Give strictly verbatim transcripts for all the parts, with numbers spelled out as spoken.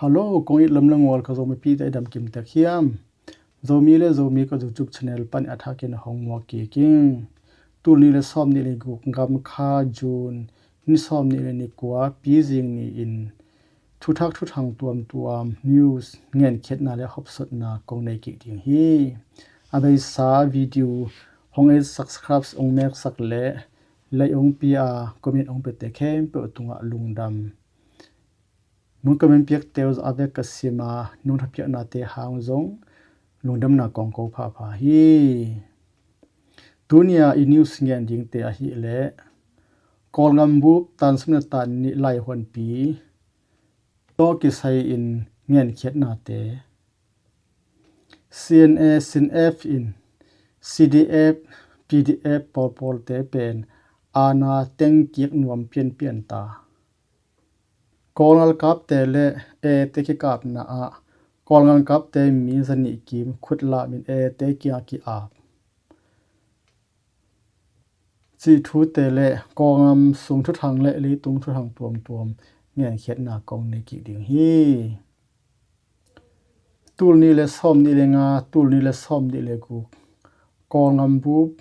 Hello, kong it lam le ngual ka Zomipihte i dam kim tek hiam? Zomi le Zomi ka YouTube channel pan a thakin hong muak kik ing. Tul nih le sawm nih le guk, gam kha June, ni sawm nih le ni kua, Pi Zing ni-in thuthak thuthang tuamtuam, news, ngenkhiatna le hopsotna kong nei kik ding hi. A beisa video hong ei subscribe hong meksak le like hong pia, comment hong piate khempeuh tungah lungdam. Nong comment piakte uh a vek ka sim a, nong thapiaknate hang zong lungdamna kong ko phapha hi. Tunia i news ngen dingte ahih leh Kawlngam bup tan sawm le tan nih laihuanpi tawh kisai in ngenkhiatnate. C N A, C N F in C D F, P D F pawlpawlte pen aana tengkik nuam pianpian ta. Kawl ngalkapte le A Te kikapna ah Kawl ngalkapte mi zanih kim khutlam in A Te kiang ki-ap cih thute le Kawlngam sung thuthang le leitung thuthang tuamtuam ngenkhiatna kong nei kik ding hi. Tul nih le sawm nih le nga, tul nih le sawm nih le guk, Kawlngam bup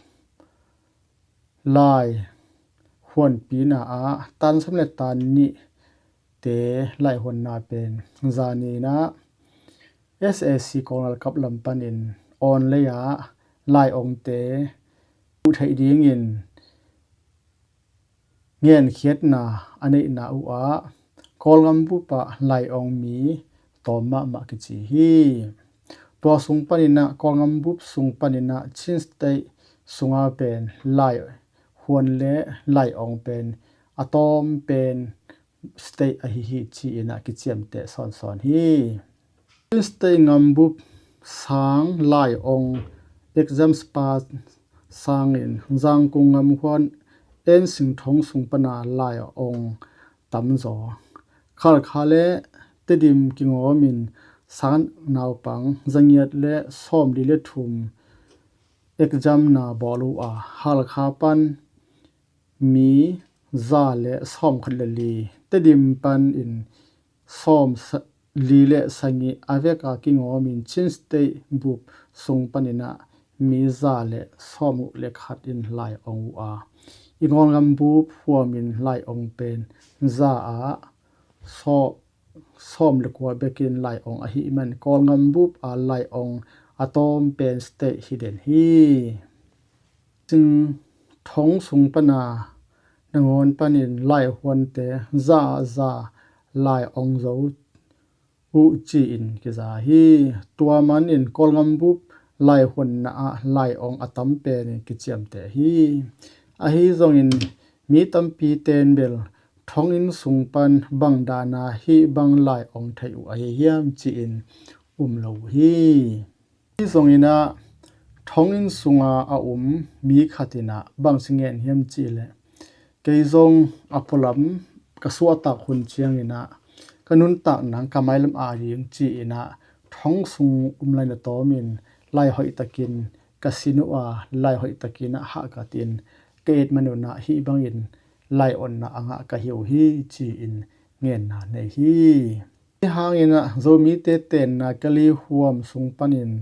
laihuanpina ah tan sawm le tan nihte laihuanna pen zaninah S A C Kawl ngalkap lam panin online ah lai-ongte uh theih dingin ngenkhiatna a neihna uh ah Kawlngam bup ah lai-ong mi tawm mahmah kici hi. Tua sung paninah Kawlngam bup sung paninah Chin State sunga pen laihuan le lai-ong pen a tawm pen state ahi hi ci-inah kiciamteh sawnsawn hi. Chin State ngam bup sang lai-ong exams pass sangin Zangkung ngam huan En Sing Thong sung pana lai-ong tamzaw. Halkha le Tedim kingawmin sang naupang zangiat le sawmli le thum exam na bawl uh a, Halkha pan mi za le sawmkhat le li, Tedim panin sawmli le sagih a veka kingawmin Chin State bup sung paninah mi za le sawmguk le khat in lai-ong uh a, i Kawlngam bup huamin lai-ong pen za ah sawm sawm le kua bekin lai-ong ahih man Kawlngam bup a lai-ong a tawm pen state hi den hi. Sing Thong sung pana nangawn panin laihuante za ah za lai-ong zo uh ci-in kiza hi. Tua manin Kawlngam bup laihuanna ah lai-ong a tam penin kiciamteh hi. Ahi zongin mi tampi ten bel thonginn sung pan bang dana hih bang lai-ong theih uh ahi hiam ci-in um lo uh hi. Hi zonginah thonginn sunga a um mi khatinah bangci ngen hiam cihleh, kei zong a pualam ka suahtak hun cianginah ka nuntak nang ka mailam a ding ci-inah thong sung um lai na tawmin lai hoihtakin ka sin uh a, lai hoihtakinah hahkatin ka et manunah hih bangin lai-onna a ngah ka hi uh hi ci-in ngenna nei hi. Hi hanginah Zomite tenna Kali huam sung panin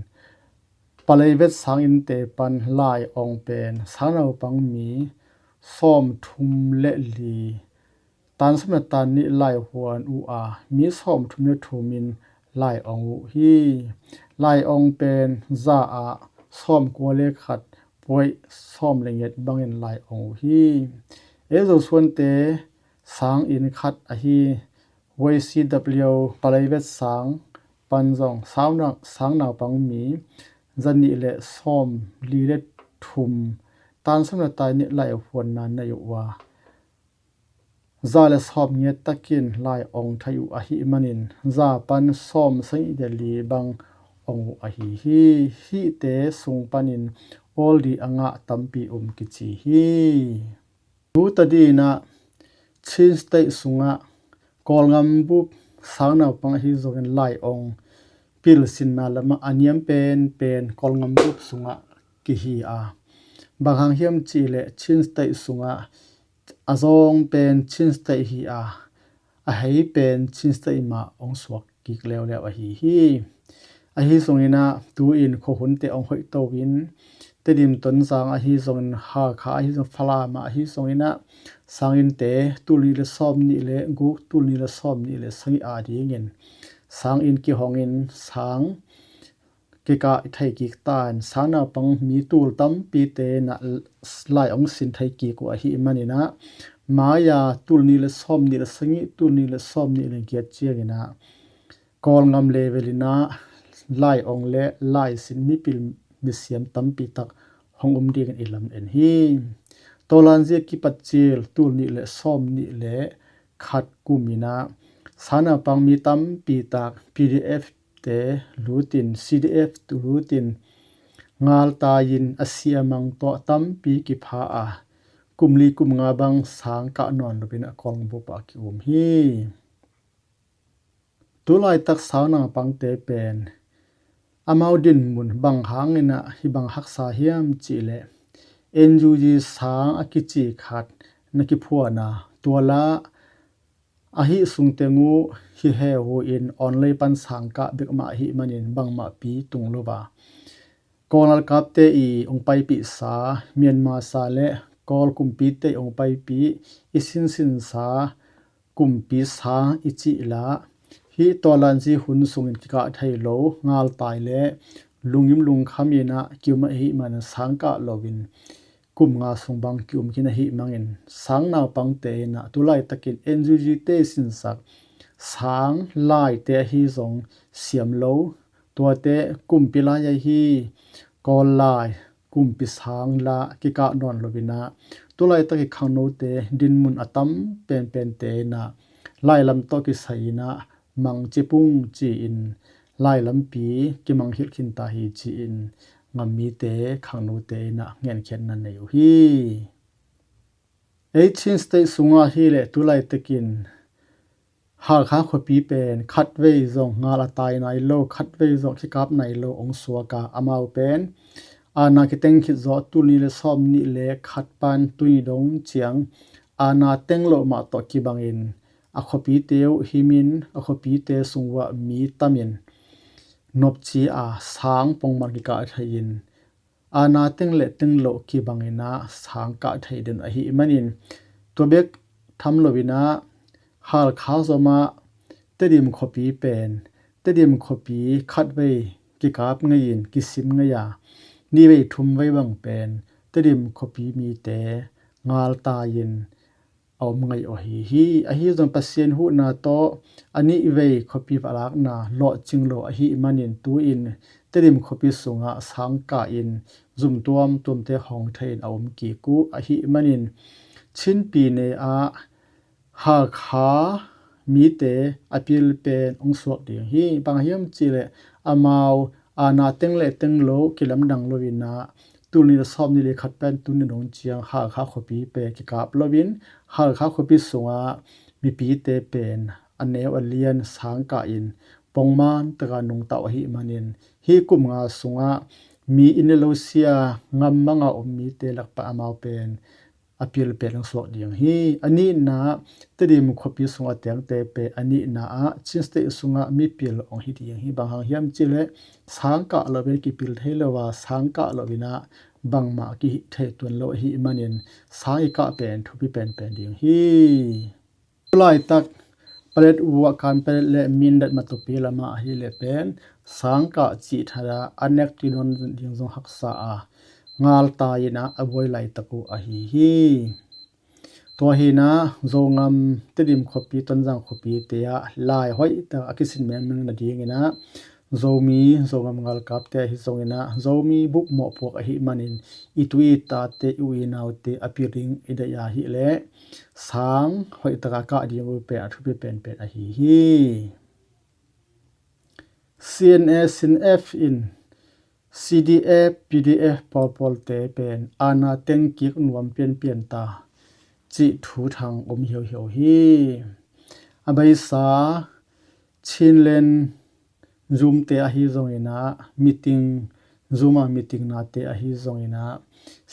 Palei vetsang innte pan lai-ong pen sang naupang mi sawmthum le li, tan sawm le tan nih laihuan uh a, mi sawmthum le thum in lai-ong uh hi. Lai-ong pen za ah sawmkua le khat, point sawm le ngiat bangin lai-ong uh hi. Ei Zosuante sanginn khat ahi Y C W Palei vetsang pan zong sang naupang mi zanih le sawmli le thum, tan sawm le tan nih laihuanna nei uh a, za le sawm ngiat takin lai-ong thei uh ahih manin za pan sawm sagih le li bang ong uh ahi hi. Hihte sung panin awl dih a ngah tampi um kici hi. Tu tadinah Chin State sungah Kawlngam bup sang naupang ahi zongin lai-ong pilsinna lamah a niam penpen Kawlngam bup sungah kihi a, bang hang hiam cihleh Chin State sungah a zawng pen Chin State hi a, a hei pen Chin State mah ong suak kik leuleu ahi hi. Ahi zongin ah tu-in khuahunte hong hoih to-in Tedim, Tonzang ahi zongin, Hakha ahi zong, Falam ah ahi zongin ah sanginnte tul nih le sawm nih le guk, tul nih le sawm nih le sagih adingin sanginn kihongin sang kikah thei kik ta in, sang naupang mi tul tampite in ah lai hong sin thei kik uh ahih manin ah, mai-a tul nih le sawm nih le sagih, tul nih le sawm nih le giat ciangin ah Kawlgam level in ah lai hong le lai sin mipil misiam tampi tak hong um dingin i lamen hi. Tawlanzi a kipat cil tul nih le sawm nih le khat kum in ah sang naupang mi tampi tak P D F te lutin, C D F lutin, ngaltai-in a si a mang tawh tampi kipha a, kum li kum nga bang sang kah nawn loin ah Kawlgam bup ah ki-um hi. Tulaitak sang naupangte pen amau dinmun bang hangin ah hih bang haksa hiam cih leh, N U G sang a kici khat na kiphuan a, tua la ahi sung teng uh hi heu in online pan sang kah bek mah ahih manin bangmah pi tung lo a, Kawl ngalkapte i hong paipihsa, Myanmar sa le Kawl kumpite i hong paipih, i sinsinsa kumpi sang i cih la, hih tawlanzi hun sungin kikah thei lo ngaltai le lungim lungkham in ah ki-um ahih manin sang kah loin kum nga sung bang ki-um khin ahih manin, sang naupangte in ah tulaitakin N U G te sinsak sang laite ahi zong siam lo, tuate kumpi lai ahi, Kawl lai kumpi sang la kikah nawn loin ah, tulaitak i khangnote dinmun a tam penpente in ah lai lam tawh kisai in ah mang ci pung ci-in lai lampi kimang hilh khin ta hi ci-in gam mite, khangnote in ah ngenkhiatna nei uh hi. Ei Chin State sungah hi leh tulaitakin Hakha khuapi pen khatvei zong ngal a tai nai lo, khatvei zong kikap nai lo hong suak a, amau pen aana kiteng khit zawh tul nih le sawm nih le khat pan tuni dong ciang aana teng loh mah tawh kibangin a khuapite uh himin a khuapite sung uah mi tamin nopci a, sang pongman kikah thei-in aana teng le teng loh kibangin ah sang kah thei den ahih manin, tua bek tham loin ah Hakha zomah Tedim khuapi pen, Tedim khuapi khatvei kikap ngei-in kisim ngei a, nihvei thumvei bang pen Tedim khuapi mite ngaltai-in a om ngei uh ahi hi. Ahi zong Pasian huhna tawh a nihvei khuapi valakna lawhcing lo ahih manin tu-in Tedim khuapi sungah sang kah in zum tuamtuamte hong thei-in a om kik uh ahih manin Chin Pyine ah Hakha mite a pil pen hong suak ding hi. Bang hiam cih leh amau aana teng le teng loh kilamdang loin ah tul nih le sawm nih le khat pen tuni dong ciang Hakha khuapi pen kikap loin Hakha khuapi sungah mipite pen a neu a lian sang kah in pongman taka nungta uh ahih manin hih kum nga sungah mi inn le lo sia ngam manga om mite lak pan amau pen a pil pen hong suak ding hi. A nihna ah Tedim khuapi sungah tengte pen a nihna ah Chin State sungah mipil hong hi ding hi. Bang hang hiam cih leh sang kah loin kipil thei lo a, sang kah loin ah bangmah kihih thei tuan lo ahih manin sang i kah pen thupi penpen ding hi. Tulaitak Paletwa, Kanpetlet le Mindat Matupi lamah ahih leh pen sang kah cih thadah a nek tui nawn ding zong haksa a, ngaltai in ah a buai laitak uh ahi hi. Tua hi in ah Zogam Tedim khuapi, Tonzang khuapi te ah lai hoih tak a kisin mengmeng nadingin ah Zomi, Zogam ngalkapte ahi zongin ah Zomi bup mawhpuak ahih manin i tu i tate, i u i naute a pil ding i deih ahih leh sang hoih taka kah ding uh pen a thupi penpen ahi hi. C N A, Sinf in C D F, P D F pawlpawlte pen aana teng kik nuam pianpian ta cih thu thang om hiauhiau hi. A beisa Chinland Zoom te ahi zongin ah meeting, Zoom a meeting nate ahi zongin ah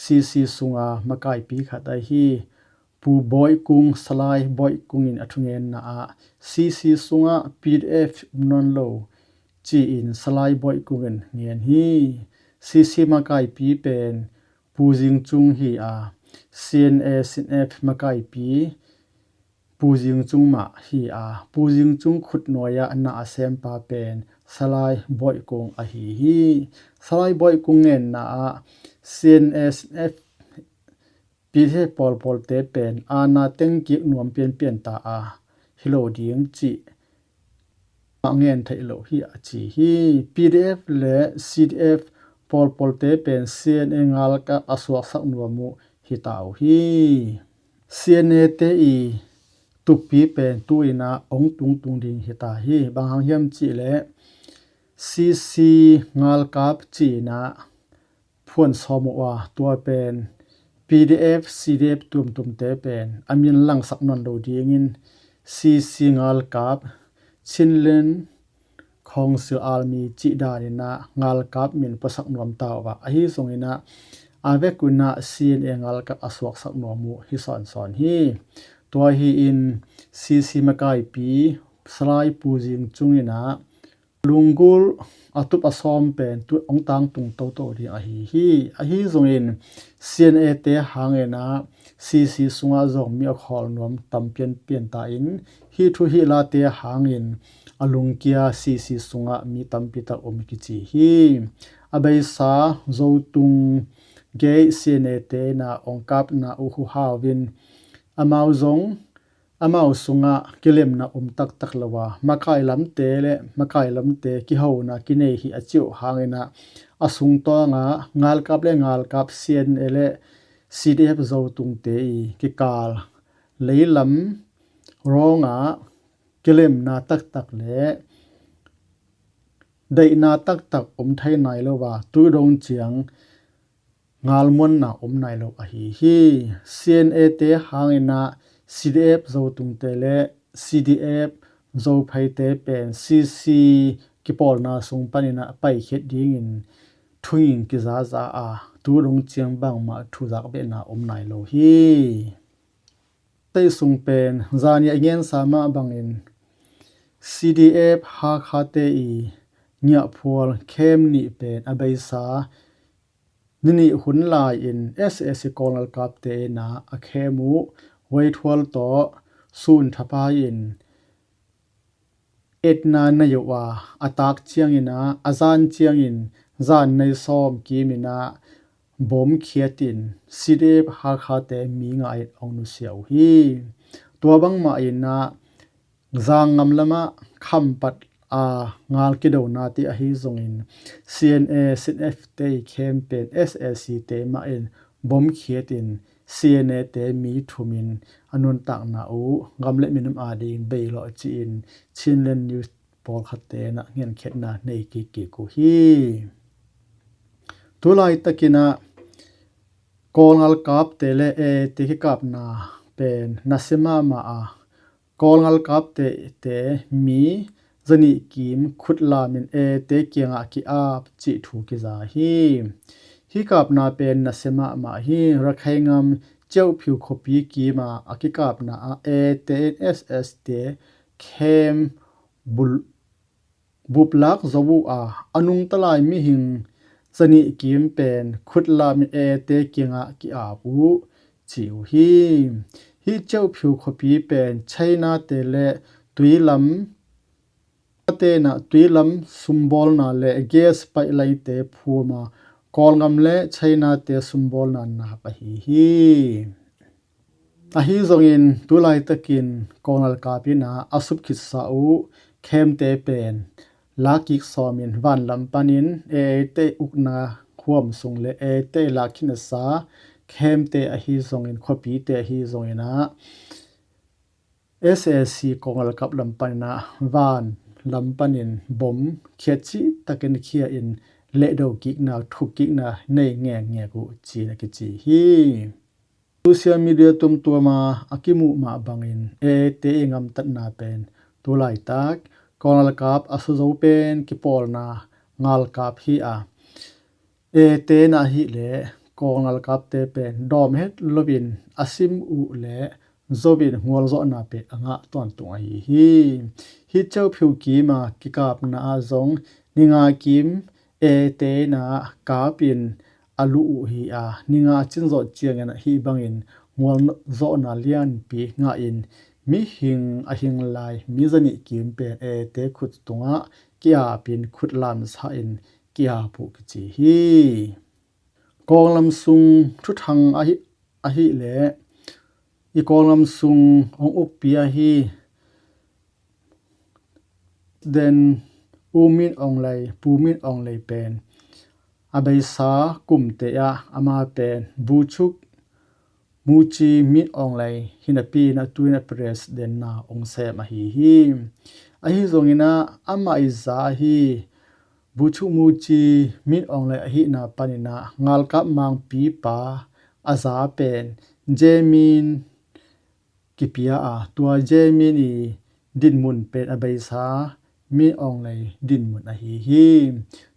C C sunga makaipi khat ahi Pu Bawi Kung, Salai Bawi Kung in a thugenna ah C C sungah P D F um nawn lo ci-in Salai Bawi Kung in ngen hi. C C makaipi pen Pu Zing Cung hi a, C N A C N F makaipi Pu Zing Cung mah hi a, Pu Zing Cung khutnuai ah na a sempa pen Salai Bawi Kung ahi hi. Salai Bawi Kung ngenna ah C N A C N F P D F pawlpawlte pen aana teng kik nuam pianpian ta a, hi lo ding cih a ngen theih loh hi a ci hi. P D F le C D F pawlpawlte pen C N A ngalkap a suaksak nuam uh hi ta uh hi. C N A te i tukpi pen tu-in ah hong tungtung ding hi ta hi. Bang hang hiam cih leh C C ngalkap ci-in ah phuan sawm uh a, tua pen P D F, C D F tuamtuamte pen a min langsak nawn lo dingin C C ngalkap, Chinland Council Army cih danin ah ngalkap min puasak nuam ta uh a, ahi zongin ah a vekun ah C N A ngalkap a suaksak nuam uh hi sawnsawn hi. Tua hi-in C C makaipi Salai Pu Zing Cung in ah lunggulh a tup a sawm pen tu hong tangtung toto ding ahi hi. Ahi zongin C N A te hangin ah C C sungah zong mi a khawl nuam tam pianpian ta in, hih thu hih late hangin a lungkia C C sungah mi tampi tak um kici hi. A beisa Zotung gei C N A te in ah hong kapna uh huhau in amau zong amau sungah kilemna um taktak lo a, makai lamte le makai lamte kihona kinei hi a cih uh hangin ah a sungtawngah ngalkap le ngalkap, C N A le C D F Zotungte i kikal leilam rawngah kilemna taktak le daihna taktak um thei nai lo a, tu dong ciang ngalmuanna um nai lo ahi hi. C N A te hangin ah C D F Zotungte le C D F Zophaite pen C C kipawlna sung panin ah paikhiat dingin thunging kizaza a, tu dong ciang bangmah thuzak behna um nai lo hi. Tei sung pen zani a i ngensa mah bangin C D F Hakha te i ngiahphual khem nih pen a beisa ni nih hun lai-in S A C Kawl ngalkapte in ah a khem uh huaithual tawh sun thapai-in etna nei uh a, a tak ciangin ah a zan ciangin zan nei sawm kimin ah bom khiatin C D F Hakha te mi nga in hong nusia uh hi. Tua bangmah in ah Zangngam lamah Khampat a ngal kidona te ahi zongin C N A, C N F te i khem pen S A C te mah in bom khiatin C N A te mi thumin a nuntakna uh gam le minam ading bei lawh ci-in Chinland News pawlkhatte in ah ngenkhiatna nei kikkik uh hi. Tulaitakin ah Kawl ngalkapte le A A te kikapna pen nasia mahmah a, Kawl ngalkapte te mi zanih kim khutlamin A A te kiangah ki-ap cih thu kiza hi. Hih kapna pen nasia mahmah hi. Rakhine ngam Kyaukphyu khuapi kimah a kikapna ah A A te in S A C te khem bul buplak zo uh a, a nungta lai mihing zanih kim pen khutlamin A A te kiangah ki-ap uh ci uh hi. Hih Kyaukphyu khuapi pen China te le tuilam, China te in ah tuilam sumbawlna le gas pipeline te phum a, Kawlgam le China te sumbawlna nap ahi hi. Ahi zongin tulaitakin Kawl ngalkap in ah a supkhitsa uh khemte pen lakkik sawmin vanlam panin A A te ukna khuam sung le A A te lakkhinasa khemte ahi zongin, khuapite ahi zongin ah S A C Kawl ngalkap lam panin ah vanlam panin bom khiat cihtakin khia in lehdo kikna, thukkikna nei ngekngek uh ci-in a kici hi. Social media tuamtuama a kimuh mah bangin A A te i gamtatna pen tulaitak Kawl ngalkap a suzo pen kipawlna ngalkap hi a, A A te in ahih leh Kawl ngalkapte pen dawm het loin a sim uh le zo in ngualzawhna pen a ngah tuantung ahi hi. Hih ceuhphiu kima kikapna ah zong ninga kim eeteina kapin a luh uh hi a, ninga cin zawh ciangin hih bangin ngualzawhna lianpi ngahin mihing a hing lai mi zanih kim pen eete khut tungah kiapin khut lamsahin kiap uh kici hi. Kawlgam sung thuthang ahi, ahih leh i Kawlgam sung hong ukpi ahi President U Min Aung Hlaing, Pu Min Aung Hlaing pen a beisa kumte ah ama pen Buchuk Muchi Min Aung Hlaing hi napi-in a tu-in a president na hong sem ahi hi. Ahi zongin ah amah i za ahi Buchuk Muchi Min Aung Hlaing ahihna panin ah ngalkap mangpipa a za pen Jae Min kipia a, tua Jae Min i dinmun pen a beisa Min Aung Hlaing dinmun ahi hi.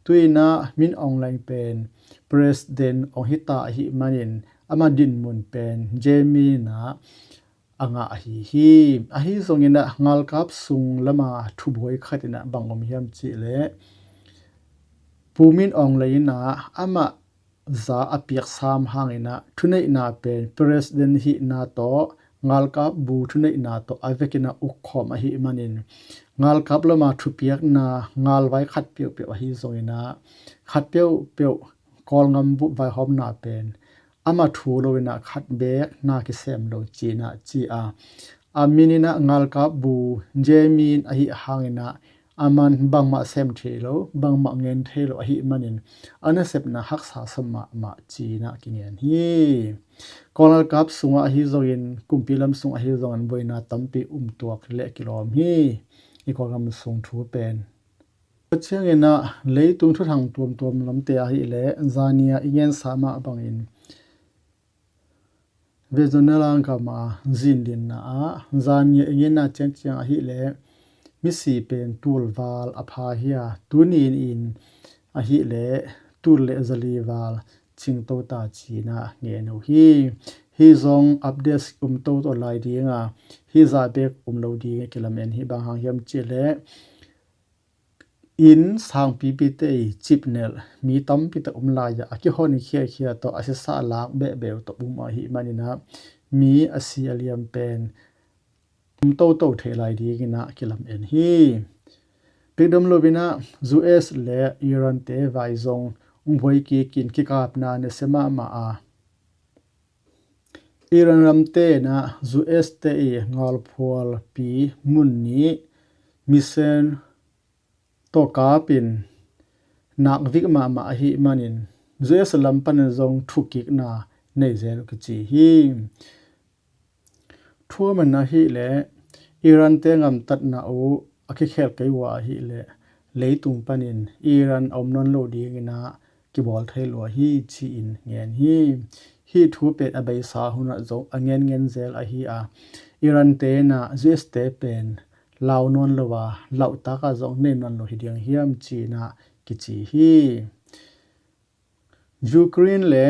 Tu-in ah Min Aung Hlaing pen president hong hita ahih manin ama dinmun pen Jae Min ah a ngah ahi hi. Ahi zongin ah ngalkap sung lama thubuai khat in ah bang om hiam cih leh Pu Min Aung Hlaing in ah amah za a piaksam hangin ah thuneihna pen president hihna tawh ngalkap bu thuneihna tawh a vekin ah ukkhawm ahih manin ngalkap lama thupiakna ngalvai khat peuhpeuh ahi zongin ah khat peuhpeuh Kawlgam bup vaihawmna pen ama thu loin ah khat beek na kisem lo ci-in ah ci a, a min in ah ngalkap bu Jae Min ahih hangin ah a man bangmah sem thei lo, bangmah ngen thei lo ahih manin a nasepna haksa sa mahmah ci-in ah kingen hi. Kawl ngalkap sungah ahi zongin kumpi lam sung ahi zongin buaina tampi um tuak leh kilawm hi. I Kawlgam sung thu pen Tua ciangin ah leitung thuthang tuamtuam lamte ahih leh zani-a i ngensa mah bangin Venezuela gam a zindinna ah zani-a i ngenna ciangciang ahih leh misi pen tulval a pha hi a, tuni in ahih leh tul le zali val cingto ta ci-in ah ngen uh hi. Hih zong update um toto lai ding a, hih zah bek um lo ding a kilamen hi. Bang hang hiam cih leh inn sangpipite i cipnelh mi tampi tak um lai-ah a kihon khiakhia tawh a sisa lak behbeh uh tawh um ahih manin ah mi a si a liam pen um toto thei lai dingin ah kilamen hi. Pekdam loin ah U S le Iran te vai zong hong buai kikin kikapna nasia mahmah a, Iran lamte in ah U S te i ngalphualpi mun nih missile tawh kapin nak vik mahmah ahih manin U S lam panin zong thukikna nei zel uh kici hi. Thu a man ahih leh Iran te gamtatna uh a kikhel kei uh ahih leh leitung panin Iran a om nawn lo dingin ah kibawl thei lua hi ci-in ngen hi. Hih thu pen a beisa hunah zong a ngenngen zel ahi a, Iran te in ah U S te pen lau nawn lo a, lauhtaka zong nei nawn lo hi ding hiam ci-in ah kici hi. Ukraine le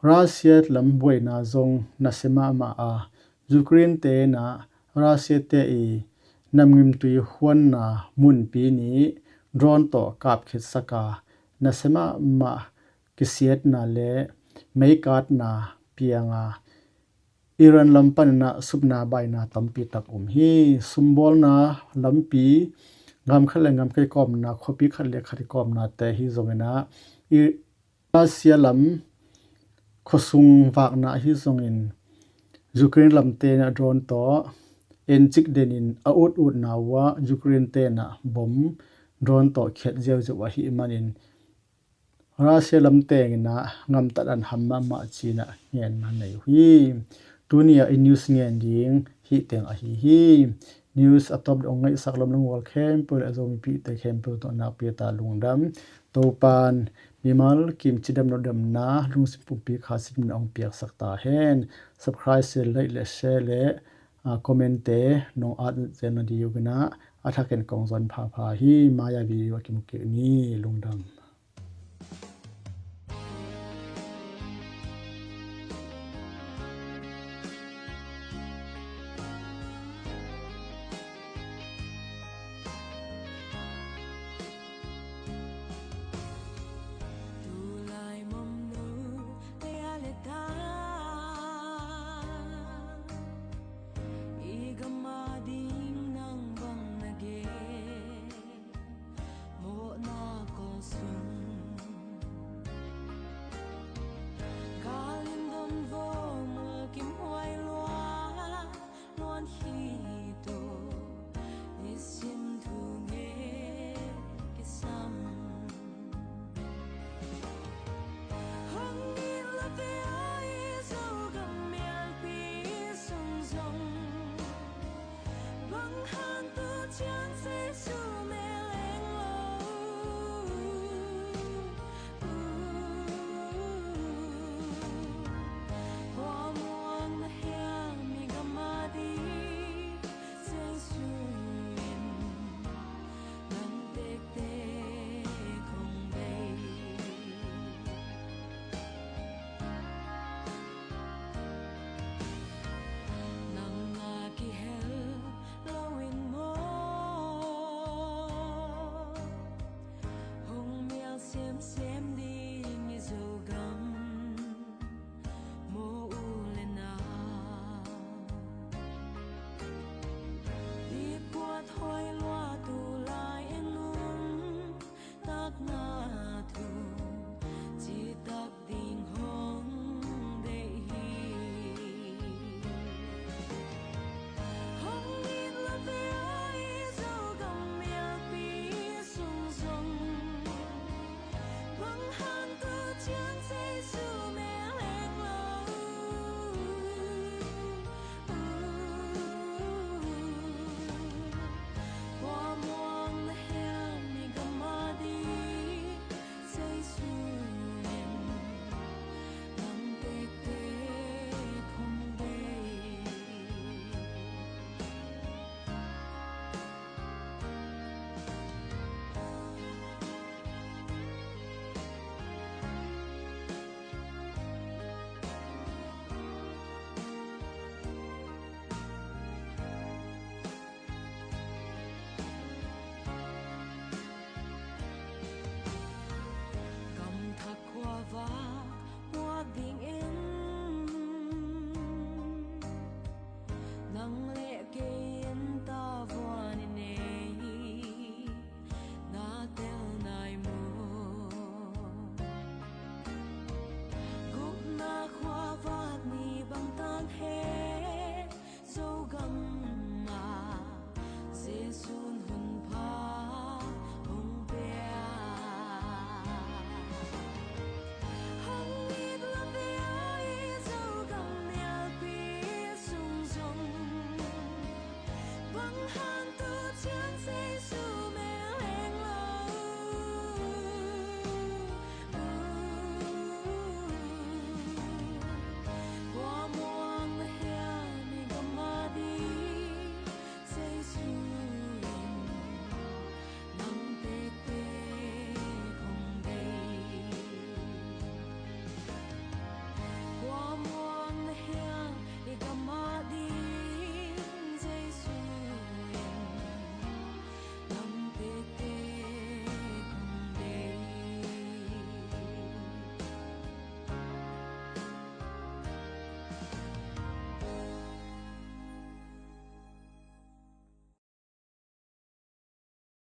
Russia lam buaina zong nasia mahmah a, Ukraine te in ah Russia te i namgimtui huanna munpi nih drone tawh kapkhitsak a, nasia mahmah kisiatna le meikatna piang a, Iran lam panin ah supna baina tampi tak um hi. Sumbawlna lampi gam khat le gam kikawmna, khuapi khat le khat kikawmnate hi zongin ah i Russia lam khuasung vakna ahi zongin Ukraine lamte in ah drone tawh encik denin a ututna uh ah Ukraine te in ah bom drone tawh khiat ziauziau ahih manin Russia lam tengin ah gamtat an ham mahmah ci-in ah ngenna nei uh hi. Tuni-ah i news ngen ding hih teng ahi hi. News a tawp dong ngaihsak lam lungual khempeuh le a Zomipihte khempeuh tawh nakpi ta lungdam. Topan mimal kim cidam nopdamna lungsim pumpi kha cidamna hong piaksak ta hen. Subscribe, like le share le comment te nong at zel nading uh in ah a thakin kong zon phapha hi. Mai-a video a kimu kik ni. Lungdam.